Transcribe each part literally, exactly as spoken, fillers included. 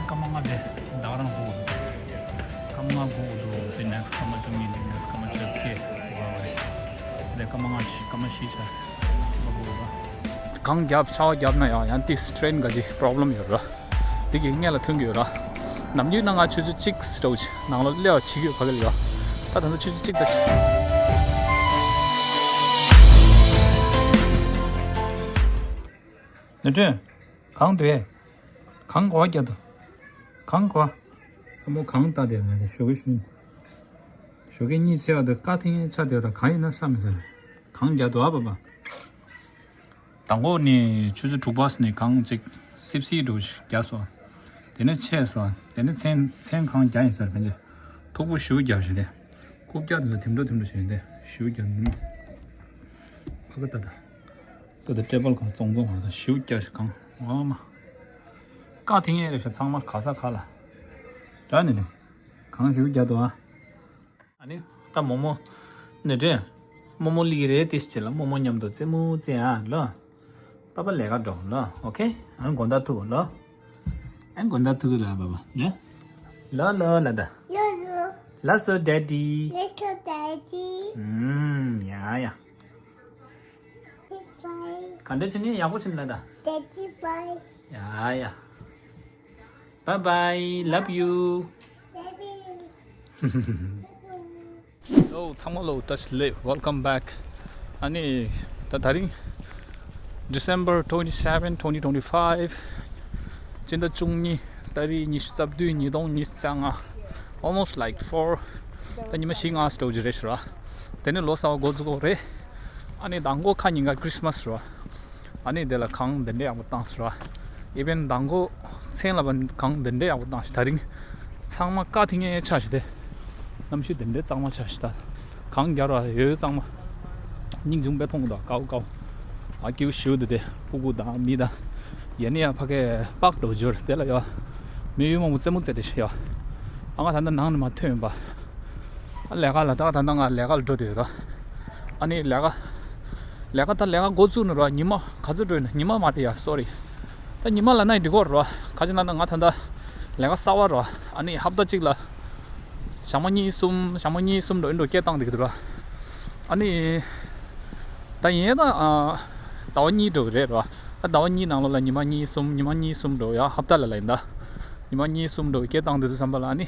སྐར་མ་ལྔ་དེ་ད་ག་རང་འགོར་འདུག་སྐར་མ་ལྔ་འགོར་འདུག་དེ་ནས་སྐར་མ་བཅུ་གཉིས། དེ་ནས་སྐར་མ་བཅོ་བརྒྱད། ཝའོ། དེ་སྐར་མ་ལྔ་ཞིག་སྐར་མ་བཞི་ཆགས་སོང་། སྐར་མ་འགོར་འདུག་གངས་རྒྱབ་ཆར་པ་རྒྱབ་ན་ཡང་ཡང་ཏིས་ཊེན་ག་ཅི་པོ་རོབ་ལེམ་ཡོད་ར། དེ་གི་སྔོན་ལ་ཐོན་གྱི་ཡོད་ར། ནམ་རྒྱུན་ན་ང་ཆུ་ཚོད་གཅིག་ཙམ་ཅིག་ནང་ལོགས་སླེབས་པ་བྱེད་ཀྱི་ཡོད། ཕ་གི་ལ་ཡོད། ད་ད་ལྟ་ཆུ་ཚོད་གཅིག་དང་ཕྱེད་ཀ། ནུས་ཀྲེན། གངས་དེ། གངས་གོ་བ་རྒྱག་དོ། གངས་གོ་བ། ད་མོ་གངས་ལྟ་དེ་ང་དེ་ཞོགས་ཀས་ཤུན། ཞོགས་ཀས་གཉིད་སད་པ་དེ་སྐར་ཐིང་ངེ་ཆ་དེ་ར། གངས་ཡིན་ན་ས་མི་ས་རེད། གངས་རྒྱག་དོ་ཨ་པ་པ། དང་པོ་ནི་ཆུ་ཚོད་དྲུག་པ་ནས་གངས་ཅིག་སིབ་སིབ་འདྲ་བོ་ཞིག་རྒྱག་སོང་། དེ་ནས་ཆད་སོང་། དེ་ནས་མཚན་མཚན་གངས་རྒྱག་ཡིན་ས་རེད། ཕན་ཆད་མཐུག་པོ་ཞེ་པོ་རྒྱག་བཞིན་དེ། རྐུབ་བཀྱག་དེ་ལ་དེམ་འགྲོ་དེམ་འགྲོ་བྱས་ཏེ་ཞེ་པོ་རྒྱག་ནི་མ། ཨ་ཁུ་ད་ད། ད་ད་ཊེ་བལ་གང་བཙོང་བཙོང་བར་ད་ཞེ་པོ་རྒྱག་ཞིག་གངས་ཨ་མ། སྐར་ཐིང་ངེ་རེད་ཤག་ཚང་མ་ག་ས་ག་ལ། དྲ་ནི་ནི། གངས་ཞེ་པོ་རྒྱག་དོ་ཨ། ཨ་ནི་ད་རྨོ་མོ། ནུས་ཀྲེན། རྨོ་མོ་སླེབས་ཀྱི་རེད། ཏིས་ཅི་ལ་རྨོ་མོ་མཉམ་དུ་རྩེད་མོ་རྩེ་ཨ། ལོ། པ་པ་ལས་ཀ་འགྲོ་ལོ། ཨོ་ཁེ། ཨ་ནི་དགོང་དག་ཐུག་ལོ། ཨ་དགོང་དག་ཐུག་གི་ར་པ་པ་ལེ། ལོ་ལོ་ལ་ད། ལོ་ལོ། ལ་སོ་ཌེ་ཌི། ལ་སོ་ཌེ་ཌི། ཨུམ། ཡ་ཡ། ཌེ་ཌི་བྷའི། ག་འདྲ་བྱས་ནས་ཡག་པོ་བྱས་ནས་ལ་ད། ཌེ་ཌི་བྷའི། ཡ་ཡ། Bye bye, love you. Love you. Hello, ཚང་མ་ལོ་བཀྲ་ཤིས་བདེ་ལེགས། Welcome back. ཨ་ནི་ད་དེ་རིང་December twenty seven, twenty twenty five. སྤྱི་ཟླ་བཅུ་གཉིས། ཏ་རིག་ཉི་ཤུ་རྩ་བདུན། ཉིས་སྟོང་ཉི་ཤུ་རྩ་ལྔ། Almost like four. ད་ཉི་མ་བཞི་ལྔ་ཙམ་འགྲོ་གི་རེད་ཤག་ར། དེ་ནས་ལོ་གསར་པ་འགོ་བཙུགས་ཀྱི་རེད། ཨ་ནི་མདང་དགོང་ཁ་ཉིན་ཀ་Christmas་ར། ཨ་ནི་དེ་ལ་གངས་འདི་འདྲ་ཡག་པོ་བཏང་ཟེར་བ། ཨི་ཝེན་མདང་དགོང་མཚན་ལ་བ་གངས་འདི་འདྲ་ཡག་པོ་བཏང་ཞིག་དེ་རིང་ཚང་མ་སྐར་ཐིང་ངེ་ཆགས་ཤིག་དེ། གནམ་གཤིས་འདི་འདྲ་གཙང་མ་ཆགས་ཤིག་ད་གངས་རྒྱག་ར་ཡོད་གཙང་མ། སྙིང་རྗེ་མོ་དཔེ་མཐོང་གི་འདུག་དཀར་པོ་དཀར་པོ། ཨ་སྐྱིད་པོ་ཞེ་པོ་འདུག་དེ་སྤུ་གུ་དང་མི་དང་། ཡ་ནི་ཡ་ཕ་གི་པཱརཀ་འདྲ་བོ་ཅིག་ཡོད་རེད། དེ་ལ་ཡ་མི་ཡུལ་མང་པོ་རྩེད་མོ་རྩེ་བསྡད་ཤག་ཡ། ཨ་ང་ད་ལྟ་ནང་ནས་མར་ཐོན་ཡིན་པ། ཨ་ལས་ཀ་ལ་ད་ད་ལྟ་ང་ལས་ཀ་ལ་འགྲོ་བསྡད་ཡོད་ར། ཨ་ནི་ལས་ཀ་ལས་ཀ་ད་ལས་ཀ་འགོ་བཙུགས་ནས་ར། ཉི་མ་ག་ཚོད་འགྲོ་ཡིན་ན། ཉི་མ་མ་རེད་ཡ། སོ་རི། ད་ཉི་མ་ལབ་ན་ཡང་འགྲིག་གི་རེད་ར། ག་ཅི་ལབ་ན་ང་ད་ལྟ་ལས་ཀ་གསར་པ་ར། ཨ་ནི་ཧབ་ཏ་གཅིག་ལ་ཞག་མ་གཉིས་གསུམ། ཞག་མ་གཉིས་གསུམ་འགྲོ་ཡིན་འགྲོ་སྐད་བཏང་བསྡད་ཀྱི་འདུག་ར། ཨ་ནི་ད་ཡིན་ད་ཨ་ཟླ་བ་གཉིས་འགྲོ་གི་རེད་ར། ད་ཟླ་བ་གཉིས་ནང་ལོགས་ལ་ཉི་མ་གཉིས་གསུམ། ཉི་མ་གཉིས་གསུམ་འགྲོ་ཡ། ཧབ་ཏ་ལ་ལ་ཡིན་ད། ཉི་མ་གཉིས་གསུམ་འགྲོ་སྐད་བཏང་བསྡད་དུས་ཙམ་པ་ལ་ཨ་ནི།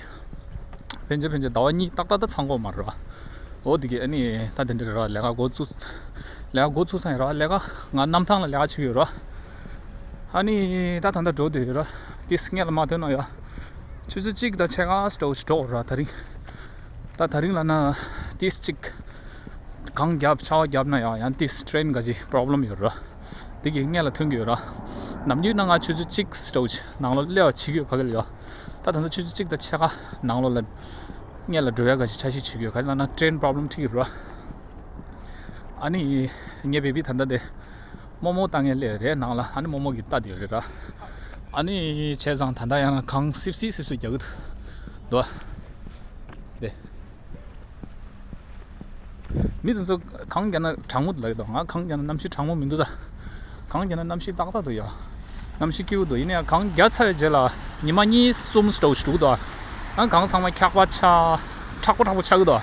ཕན་ཆད་ཕན་ཆད་ཟླ་བ་གཉིས་ཏག་ཏག་ད་ཚང་གི་ཡོད་མ་རེད་ར། འོ་དེ་གི་ཨ་ནི་ད་དེ་འདྲ་རེད་ར། ལས་ཀ་འགོ་བཙུགས། ལས་ཀ་འགོ་བཙུགས་ཚར་ཡིན་ར། ལས་ཀ་ང་གནམ་ཐང་ལ་ལས་ཀ་བྱེད་ཀྱི་ཡོད་ར། ཨ་ནི་ད་ད་ལྟ་འགྲོ་བསྡད་ཡོད་ར། ཏིས་སྔོན་ལ་མར་ཐོན་ན་ཡ། ཆུ་ཚོད་གཅིག་དང་ཕྱེད་ཀ་ཙམ་འགྲོ་ར་དེ་རིང་། ད་དེ་རིང་ལབ་ན་ཏིས་གཅིག་གངས་རྒྱབ་ཆར་པ་རྒྱབ་ན་ཡང་ཡང་ཏིས་ཊེན་ག་ཅི་པོ་རོབ་ལེམ་ཡོད་ར། དེ་གི་སྔོན་ལ་ཐོན་གྱི་ཡོད་ར། ནམ་རྒྱུན་ན་ང་ཆུ་ཚོད་གཅིག་ཙམ་ནང་ལོགས་སླེབས་པ་བྱེད་ཀྱི་ཡོད་ཕ་གི་ལ་ཡ། ད་ད་ལྟ་ཆུ་ཚོད་གཅིག་དང་ཕྱེད་ཀ་ནང་ལོགས་ལ་སྔོན་ལ་འགྲོ་ཡ་ག་ཅི་འཆར་གཞི་བྱེད་ཀྱི་ཡོད། ག་ཅི་ལབ་ན་ཊེན་པོ་རོབ་ལེམ་འཁྲིད་ཀྱི་ཡོད་ར། ཨ་ནི་ངའི་བེ་བི་ད་ལྟ་དེ་རྨོ་མོ་ལྟ་མཁན་སླེབས་རེད་ནང་ལ། ཨ་ནི་རྨོ་མོ་གིས་ལྟ་བསྡད་ཡོད་རེད་ར། ཨ་ནི་བྱས་ཙང་ད་ལྟ་ཡང་ན་གངས་སིབ་སིབ་སིབ་སིབ་རྒྱག་གི་འདུག་དོ། དེ། མི་དེ་ཚོ་གངས་རྒྱག་ན་གྲང་མོ་འདུག་ལབ་ཀྱི་འདུག་ང་གངས་རྒྱག་ན་གནམ་གཤིས་གྲང་མོ་མི་འདུག་ད། གངས་རྒྱག་ན་གནམ་གཤིས་ཏག་ཏག་འདུག་ཡ། གནམ་གཤིས་སྐྱིད་པོ་འདུག་ཡིན་ན་ཡང་གངས་རྒྱག་ཚར་བའི་རྗེས་ལ་ཉི་མ་གཉིས་གསུམ་ཙམ་འགྲོ་གི་འདུག་ད། ཨ་གངས་ཚང་མ་འཁྱག་པ་ཆགས། མཁྲེགས་པོ་མཁྲེགས་པོ་ཆགས་ཀྱི་འདུག་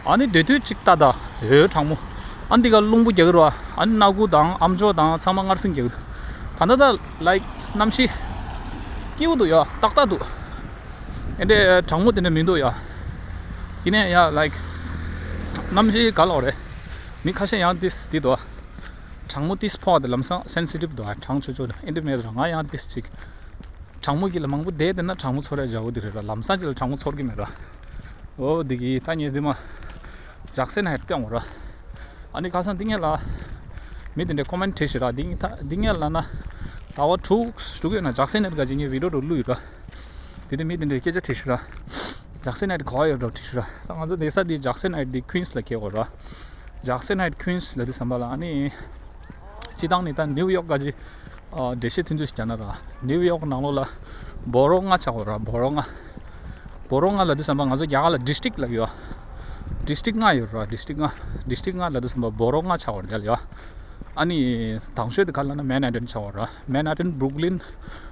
ཨ་ནི་སྡོད་དུས་གཅིག་ལྟ་ད། འོ་གྲང་མོ། ཨ་འདི་ག་རླུང་བུ་རྒྱག་གི་རེད་བ། ཨ་ནི་སྣ་ཁུག་དང་ཨམ་ཅོག་དང་ཚང་མ་མངར་ཟིང་རྒྱག་གི་འདུག་ད་ལྟ་ད་ལའིཀ་གནམ་གཤིས་སྐྱིད་པོ་འདུག་ཡ། ཏག་ཏག་འདུག་ཨེ་འདྲའི་གྲང་མོ་དེ་འདྲ་མི་འདུག་ཡ། ཡིན་ནའི་ཡ་ལའིཀ་གནམ་གཤིས་ག་ལབ་རེད། མི་ཁ་ཤས་ཡང་ཏིས་འདི་འདུག་གྲང་མོ་ཏིས་ཕོག་དེ་ལམ་སང་སེན་སི་ཊིབ་འདུག་གྲང་ཆུ་ཆུ་ཨེ་འདྲ་མེད་ར། ང་ཡང་ཏིས་ཅིག་གྲང་མོ་གི་ལ་མང་པོ་བསྡད་དེ་ན་གྲང་མོ་ཚོར་ཡ་འཇའ་བོ་དེ་རེད་ར། ལམ་སང་ཅིག་ལ་གྲང་མོ་ཚོར་གི་མེད་ར། འོ་འདི་གི་ད་ངས་འདི་མ་ཇག་སན་ཧའིཊ་སྟོན་འོང་ར། ཨ་ནི་ཁ་སང་འདི་ངས་ལ་མི་དེ་འདྲའི་ཀོ་མེན་ཊི་བྲིས་ཤག་ར། འདི་ད་འདི་ངས་ལ་ན་ཟླ་བ་དྲུག་དྲུག་ཡོད་ན་ཇག་སན་ཧའིཊ་ག་ཅིག་ངས་བི་ཌི་ཡོ་རུ་བླུགས་ཡོད་ར། དེ་དུས་མི་དེ་འདྲའི་སྐད་ཆ་དྲིས་ཤག་ར། ཇག་སན་ཧའིཊ་ག་པར་ཡོད་འགྲོ་དྲིས་ཤག་ར། ད་ང་ཚོ་གནས་ས་འདི་ཇག་སན་ཧའིཊ་འདི་ཀུན་སི་ལ་ཁེལ་འོང་ར། ཇག་སན་ཧའིཊ་ཀུན་སི་ལ་དུས་ཙམ་པ་ལ་ཨ་ནི། སྤྱི་བཏང་ནི་ད་ནིའུ་ཡོག་ག་ཅི། ཨ་འགྲེལ་བཤད་ཐུང་ཐུང་ཞིག་རྒྱག་ན་ར། ནིའུ་ཡོག་ནང་ལོགས་ལ་བོ་རོ་ལྔ་ཆགས་འོང་ར། བོ་རོ་ལྔ། བོ་རོ་ལྔ་ལ་དུས་ཙམ་པ་ང་ཚོ་རྒྱ་གར་ལ་ཌིས་ཊིག་ལབ་ཡོད། ཌིས་ཊིག་ལྔ་ཡོད་ར། ཌིས་ཊིག་ལྔ། ཌིས་ཊིག་ལྔ་ལ་དུས་ཙམ་པ་བོ་རོ་ལྔ་ཆགས་འོང་ར་རྒྱ་ལ་ཡོད། ཨ་ནི་དང་ཤོས་དེ་ག་ལབ་ན་མན་ཧ་ཊན་ཆགས་པ་རེད། མན་ཧ་ཊན། བུརུག་ལིན།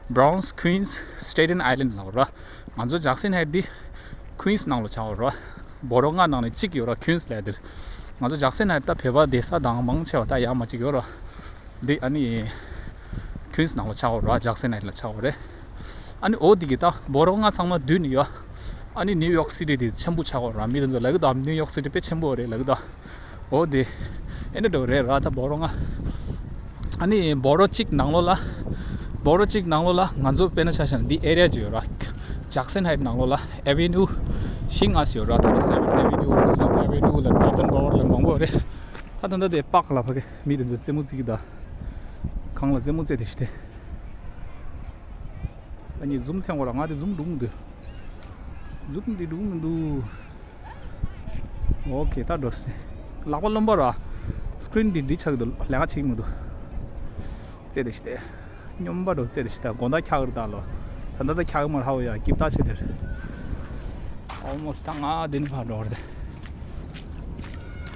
བྷོ་རོངས། ཀུན་སི། སི་ཊེ་ཊན་ཨའི་ལེན་ལབ་པ་རེད། ང་ཚོ་ཇེག་སན་ཧའིཊ་འདི་ཀུན་སི་ནང་ལ་ཆགས་པ་རེད། བོ་རོ་ལྔ་ནང་ནས་གཅིག་ཡོད་རེད། ཀུན་སི་ལབ་དེར། ང་ཚོ་ཇེག་སན་ཧའིཊ་ད་བོད་པ་བསྡད་ས་དང་མང་ཆེ་བ་ད་ཡར་མར་གཅིག་ཡོད་རེད། འདི་ཨ་ནི་ཀུན་སི་ནང་ལ་ཆགས་པ་རེད། ཇེག་སན་ཧའིཊ་ལ་ཆགས་པ་རེད། ཨ་ནི་འོ་འདི་གི་ད་བོ་རོ་ལྔ་ཚང་མ་བསྡུས་ནས་ཡོད། ཨ་ནི་ནིའུ་ཡོག་སི་ཊི་འདི་ཆེན་པོ་ཆགས་པ་རེད། མི་དེ་ཚོ་ལབ་གི་འདུག་ནིའུ་ཡོག་སི་ཊི་དཔེ་ཆེན་པོ་རེད་ལབ་གི་འདུག་འོ་དེ། ཨེ་འདྲ་འདྲ་བོ་རེད་ར། ད་བོ་རོ་ལྔ། ཨ་ནི་བོ་རོ་གཅིག་ནང་ལོགས་ལ། བོ་རོ་གཅིག་ནང་ལོགས་ལ་ང་ཚོ་དཔེར་ན་ཆ་བཞག་ན་འདི་ཨེ་རི་ཡ་ཅིག་ཡོད་ར། ཇེག་སན་ཧའིཊ་ནང་ལོགས་ལ་ཨེ་ཝེ་ནིའུ་བཞི་ལྔ་ཞིག་ཡོད་ར། ཐོ་ནི་སེ་ཝན་ཨེ་ཝེ་ནིའུ། རུ་སི་ཝེལ་ཨེ་ཝེ་ནིའུ་ལ། ནོར་ཐན་བོ་ཝར་ལ། མང་པོ་རེད། ད་ད་ལྟ་དེ་པཱག་ལ་ཕ་གི་མི་དེ་ཚོ་རྩེད་མོ་རྩེ་གི་འདུག་གངས་ལ་རྩེད་མོ་རྩེ་དེ་ཤི་དེ། ཨ་ནི་ཛུམ་འཐེན་དགོས་ར། ང་དེ་ཛུམ་འགྲོ་གི་མི་འདུག་ཛུམ་འདི་འགྲོ་གི་མི་འདུག་ཨོ་ཁེ། ད་འགྲོ་སྲིད། ལག་པ་རློན་པ་ར། སི་ཀི་རིན་འདི་འདི་ཆགས་ཀྱི་འདུག་ལས་ཀ་བྱེད་ཀྱི་མི་འདུག་རྩེ་དེ་ཤི་དེ། སྙོམས་པ་འགྲོ་རྩེ་དེ་ཤི་དེ། དགོང་དག་འཁྱག་གི་རེད་ད་ལོ། ད་ལྟ་ད་འཁྱག་གི་མ་རེད། ཧ་བོ་ཡ་སྐྱིབས་ད་ཆེ་དེར། ཨོལ་མོ་སི་ཊི་ད་ང་འདི་ནས་ཕར་འགྲོ་གི་རེད།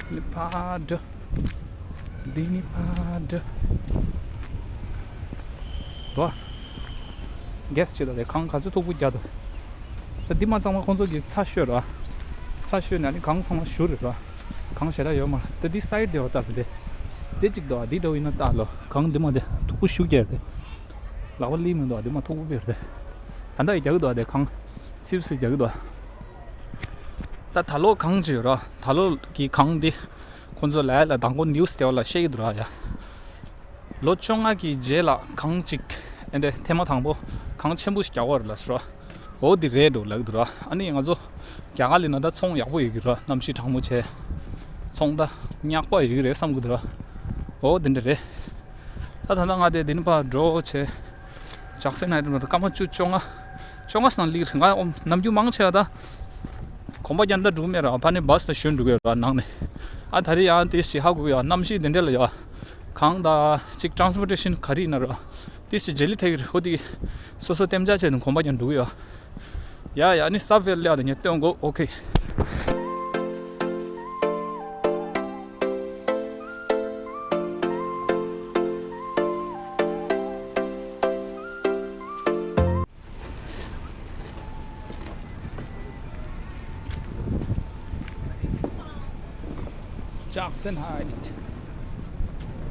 འདི་ནས་ཕར་འགྲོ། འདི་ནས་ཕར་འགྲོ། དོ། གེ་སི་བྱེད་དོ་རེད། གངས་ག་ཚོད་མཐུག་པོ་རྒྱག་དོ། ད་འདི་མ་ཚང་མ་ཁོང་ཚོ་གི་ཚ་ཤོད་ར། ཚ་ཤོད་ནས་ཨ་ནི་གངས་ཚང་མ་བཞུར་རེད་ར། གངས་ཞེ་དྲག་ཡོད་མ་རེད། ད་འདི་སའིཌ་དེ་བ་ལྟ་བུ་དེ། དེ་གཅིག་དོ། འདི་འདྲ་བོ་ཡིན་ན་ལྟ་ལོ། གངས་འདི་མ་དེ་མཐུག་པོ་ཞུ་རྒྱག་དེ། ལག་པ་ལི་མི་འདུག་འདི་མ་མཐུག་པོ་བེར་དེ། ད་ལྟ་ཡི་རྒྱག་གི་འདུག་དེ་གངས་སིབ་སིབ་རྒྱག་གི་འདུག་ད་ད་ལོ་གངས་ཅིག་ཡོད་ར། ད་ལོ་གི་གངས་འདི་ཁོང་ཚོ་ལ་ལ་དང་པོ་ནིའུ་སི་དེ་བ་ལ་བཤད་ཀྱི་འདུག་ར་ཡ། ལོ་བཅོ་ལྔ་གི་རྗེས་ལ་གངས་གཅིག་ཨེ་འདྲ་ཐེངས་མ་དང་པོ་གངས་ཆེན་པོ་ཞིག་རྒྱག་པ་རེད་ལབ་སོང་ར། འོ་འདི་རེད་འགྲོ་ལབ་ཀྱི་འདུག་ར། ཨ་ནི་ང་ཚོ་རྒྱ་གར་ལ་ན་ད་ཚོང་ཡག་པོ་ཡོད་ཀྱི་ར། གནམ་གཤིས་གྲང་མོ་བྱས། ཚོང་ད་ཉག་པ་ཡོད་ཀྱི་རེད་བསམ་གྱི་འདུག་ར། འོ་འདི་འདྲ་རེད། ད་ད་ལྟ་ང་དེ་འདི་ནས་ཕར་འགྲོ་བྱས། ཇག་སན་ཧའིཊ་ནང་སྐར་མ་བཅུ་བཅོ་ལྔ། བཅོ་ལྔ་སང་སླེབས་རེད། ང་ཨོམ་ནམ་རྒྱུན་མང་ཆེ་བ་ད་གོམ་པ་རྒྱག་ད་འགྲོ་གི་མེད་ར། ཕ་ནས་བཱས་ལ་ཞོན་འགྲོ་གི་ཡོད་ར་ནང་ནས། ཨ་ད་རེས་ཡང་དེ་ཞིག་ཧ་གོ་གི་ཡོད། གནམ་གཤིས་འདི་འདྲ་ལ་ཡོད། གངས་དང་གཅིག་ཊེ་རན་སི་པོར་ཊེ་ཤན་ག་རེ་ཡིན་ན་ར། དེ་ཞིག་བརྗེ་ལི་ཐེག་རེད། ཧོ་དེ་སོ་སོ་གཏན་འཇགས་བྱས་ནས་གོམ་པ་རྒྱག་འགྲོ་གི་ཡོད། ཡ་ཡ། ཨ་ནི་སབ་ཝེ་ལ་ཡ་དེ་ངས་སྟོན་གོ། ཨོ་ཁེ། Jackson Heights,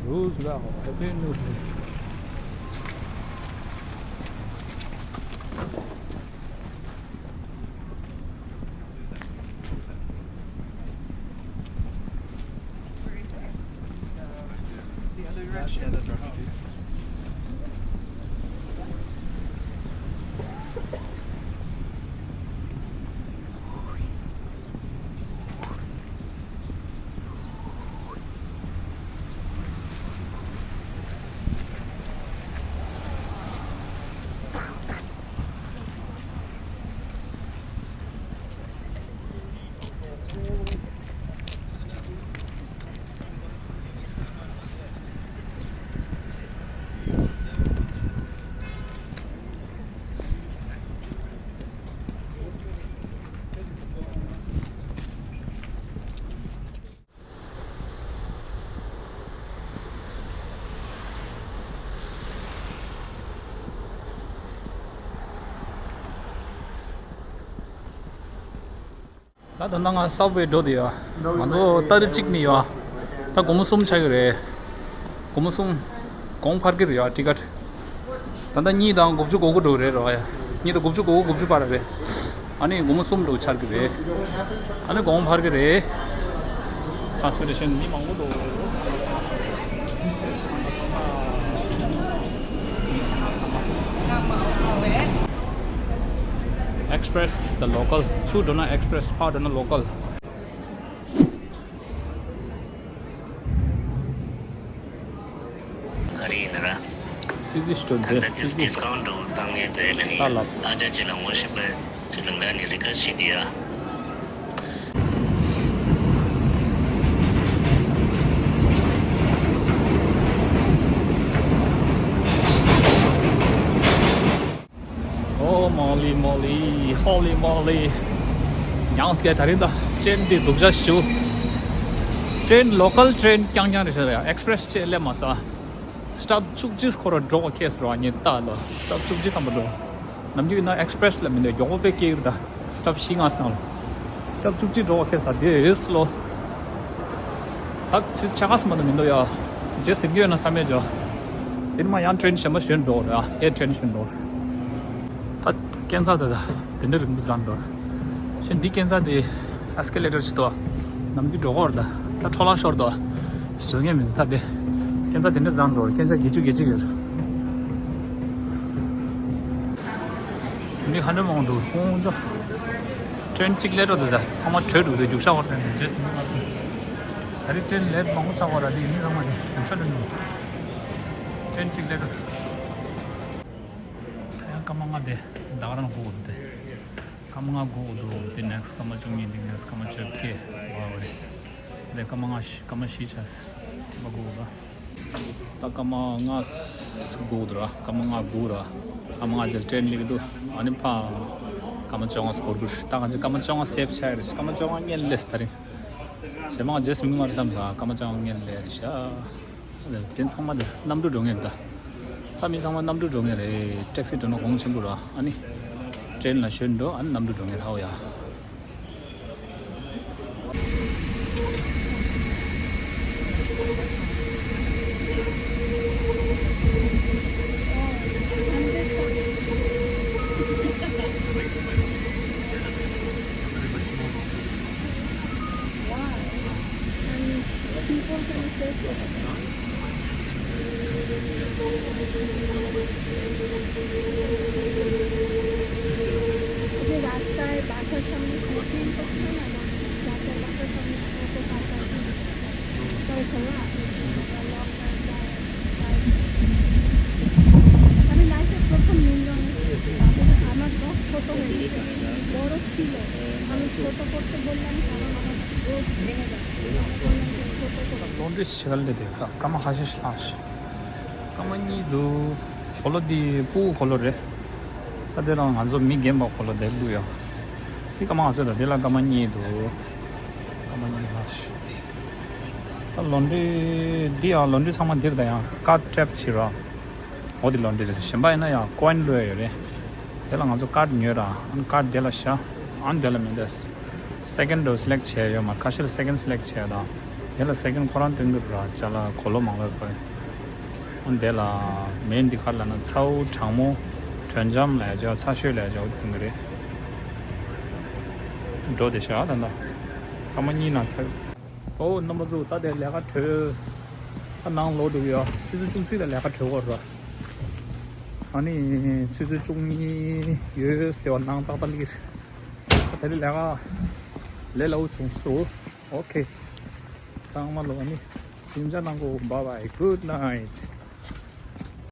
Roosevelt Avenue. The other direction. ད་ད་ལྟ་ང་སབ་ཝེ་འགྲོ་བསྡད་ཡོད། ང་ཚོ་ཏ་རིག་གཅིག་ནས་ཡོད། ད་སྒོར་མོ་གསུམ་ཆགས་ཀྱི་རེད། སྒོར་མོ་གསུམ། གོང་འཕར་གྱི་རེད་ཡ་ཊི་ཀེ་ཊི། ད་ལྟ་གཉིས་དང་དགུ་བཅུ་གོ་དགུ་འགྲོ་གི་རེད་རོ་ཡ། གཉིས་དང་དགུ་བཅུ་གོ་དགུ། དགུ་བཅུ་བར་རེད། ཨ་ནི་སྒོར་མོ་གསུམ་འགྲོ་ཆགས་ཀྱི་རེད། ཨ་ནི་གོང་འཕར་གྱི་རེད། ཊེ་རན་སི་པོར་ཊེ་ཤན་མི་མང་པོ་འགྲོ་གི་རེད། Express the local. ཚུར་འགྲོ་ན་Express, ཕར་འགྲོ་ན་local. ག་རེ་ཡིན་ན་ར། སི་ཛི་སི་ཊོར་ད་ལྟ་ཏིས་ཌི་སི་ཀའུན་ཊི་འདུག་ད་ངས་བོད་ལ་ནི་ཨ་ལ་ཨ་ཅག་ཅིག་ལ་ངོ་ཤེས་པ་ཅིག་ལ་ང་ནི་རི་ཀ་ཤི་དི་ཡ། Oh, moly, moly, holy moly. ཉང་སྐད་ད་རིང་ད་ཅན་དེ་སྡུག་ཅག་ཞུ། ཊེན་ལོ་ཀལ་ཊེན་རྐྱང་རྐྱང་རེད་ཤག་ཡ། ཨེགས་པི་རེ་སི་ཅེས་སླེབས་མ་སོང་། སི་ཊོབ་བཅུ་གཅིག་ཁོ་ར་འགྲོ་བ་ཁེལ་སོང་ར། ངས་ལྟ་ལ་སི་ཊོབ་བཅུ་གཅིག་ཙམ་པ་འགྲོ། ནམ་རྒྱུན་ཡིན་ན་ཨེགས་པི་རེ་སི་ལ་མི་འདུག་མགྱོགས་པོ་དཔེ་སྐྱེལ་གྱི་རེད་ད། སི་ཊོབ་བཞི་ལྔ་སོང་ལ། སི་ཊོབ་བཅུ་གཅིག་འགྲོ་བ་ཁེལ་སོང་། དེ་ཡོད་སི་ལོ། ད་ཆུ་ཆ་ག་སི་མ་འདུག་མི་འདུག་ཡ། རྗེས་ཟིན་གྱི་ཡོད་ན་བསམ་ཡས་ཇོ། དེ་ནི་མ་ཡང་ཊེན་གཞན་པ་ཞོན་འགྲོ་ར། ཨེ་ཊེན་ཞོན་འགྲོ། ད་སྐས་འཛེག་དེ་ད་དེ་འདྲ་རིང་པོ་འཛེགས་འགྲོ། ཤེས་འདི་སྐས་འཛེག་དེ་ཨེ་སི་ཀེ་ལེ་ཊར་ཅིག་འདུག་ནམ་རྒྱུན་འགྲོ་གི་ཡོད་རེད་ད། ད་འཕྲོ་བརླག་ཤོར་འདུག་བཟོ་མཁན་མི་འདུག་ད་དེ་སྐས་འཛེག་དེ་འདྲ་འཛེགས་འགྲོ། སྐས་འཛེག་བརྒྱད་ཅུ་བརྒྱད་ཅུ་ཡོད། མི་ཧ་ལས་མང་འདུག་ཁོང་ཚོ། ཊེན་གཅིག་སླེབས་འགྲོ་འདུག་ད་ཚང་མ་བྲོས་འདུག་དེ་རྒྱུག་ཤར་བར་ཐོན་འདུག་རྗེས་སུ་མི་མ་ཐོན། ད་རེས་ཊེན་ལེཊ་མང་པོ་ཆགས་པ་ར། དེ་མི་ཚང་མ་དེ་རྒྱུག་ཤར་ཐོན་འདུག་ཊེན་གཅིག་སླེབས་འགྲོ། ཡང་སྐར་མ་ལྔ་དེ་ད་ག་རང་སྒུག་འདུག་དེ། སྐར་མ་ལྔ་སྒུག་འདུག་དེ་ནེག་སི་སྐར་མ་བཅུ་གཉིས། དེ་ནེག་སི་སྐར་མ་བཅོ་བརྒྱད། ཝའོ་རེད། དེ་སྐར་མ་ལྔ་བཞི། སྐར་མ་བཞི་ཆགས་སོང་། དེ་མ་སྒུག་འདུག་ད་སྐར་མ་ལྔ་སྒུག་འདུག་ར། སྐར་མ་ལྔ་སྒུག་ར། སྐར་མ་ལྔ་རྗེས་ཊེན་སླེབས་ཀྱི་འདུག་ཨ་ནི་ཕར་སྐར་མ་བཅོ་ལྔ་སྐོར་དགོས། ད་ང་ཚོ་སྐར་མ་བཅོ་ལྔ་སེབ་བྱས་རེད། སྐར་མ་བཅོ་ལྔ་སྔོན་སླེབས་ད་རིང་། གཞན་མ་རྗེས་སུ་མི་མ་རེད་བསམ་ད། སྐར་མ་བཅོ་ལྔ་སྔོན་སླེབས་རེད་ཤག་དེ་ཚང་མ་དེ་གནམ་གྲུ་འགྲོ་མཁན་རེད་ད། ད་མི་ཚང་མ་གནམ་གྲུ་འགྲོ་མཁན་རེད། ཊེག་སི་འགྲོ་ན་གོང་ཆེན་པོ་ར། ཨ་ནི་ཊེན་ལ་ཞོན་འགྲོ། ཨ་ནི་གནམ་གྲུ་འགྲོ་མཁན་རེད། ཧའོ་ཡ། এই যে রাস্তায় বাসার সামনে স্মোকিং করতো না, যাতে বাসার সামনে স্মোক করতো, তাই তো আপনি লকডাউন। আমি লাইফে প্রথম নীল রঙের, আমার ত্বক ছোট হয়ে গেছে, বড় ছিল, আমি ছোট করতে বললাম, কারণ আমার রোদ ভেঙে যাচ্ছে। আমি বললাম যে ছোট করো। Laundry བྱེད་ག་སླེབས་དེ་ཀ་སྐར་མ་ཁ་ཤས་ཤིག་ལྷག་ཤག་སྐར་མ་གཉིས་འདུག་འཁོར་ལོ་འདི་སྤུ་གུ་འཁོར་ལོ་རེད། ད་དེ་ལ་ང་ཚོ་མི་རྒན་པ་འཁོར་ལོ་དེ་འདུག་ཡ། འདི་སྐར་མ་ང་ཚོ་ད་དེ་ལ་སྐར་མ་གཉིས་འདུག་སྐར་མ་གཉིས་ལྷག་ཤག་ད་ལོན་ཌི་འདི་ཡང་ལོན་ཌི་ཚང་མ་འདིར་ད་ཡང་ཀཱཌ་ཊེབ་བྱེད་ར། འོ་དེ་ལོན་ཌི་རེད། གཞན་པ་ཡིན་ན་ཡང་ཀོ་ཡིན་བླུགས་ཡ་ཡོད་རེད། དེ་ལ་ང་ཚོ་ཀཱཌ་ཉོས་ར། ཨ་ནི་ཀཱཌ་དེ་ལ་བཞག་ཨ་ནི་དེ་ལ་མི་འདས། སེ་ཀེན་ཌི་སི་ལེག་བྱས་ཡོད་མ། ཁ་ཤས་ལ་སེ་ཀེན་ཌི་སི་ལེག་བྱས་དང་། དེ་ལ་སེ་ཀེན་ཌི་ཁོ་རང་སྟོན་གྱི་ར། ཅ་ལག་གོ་ལོ་མང་ལོས་དགོས། ཨ་ནི་དེ་ལ་མེ་འདི་ག་ལ་ན་ཚ་བོ་གྲང་མོ། དྲོད་འཇམ་ལ་ཡ་ཅོ། ཚ་ཤོས་ལ་ཡ་ཅོ་སྟོན་གྱི་རེད། འགྲོ་དེ་བཞག་ད་ལྟ་སྐར་མ་གཉིས་ན་ཚར། ཨོ་རྣམ་པ་ཚོ། ད་དེ་ལས་ཀ་གྲོལ། ད་ནང་ལོག་འགྲོ་གི་ཡོད། ཆུ་ཚོད་བཅུ་གཅིག་ལ་ལས་ཀ་གྲོལ་གོ་ར། ཨ་ནི་ཆུ་ཚོད་བཅུ་གཉིས་ཡོལ་དེ་བ་ནང་ཏག་ཏག་སླེབས་ཀྱི་རེད། ད་དེ་རིང་ལས་ཀ་ལས་སླ་བོ་བྱུང་སོང་། ཨོ་ཁེ། ཚང་མ་ལོ་ཨ་ནི་གཟིམ་འཇག་གནང་གོ། Bye bye, good night.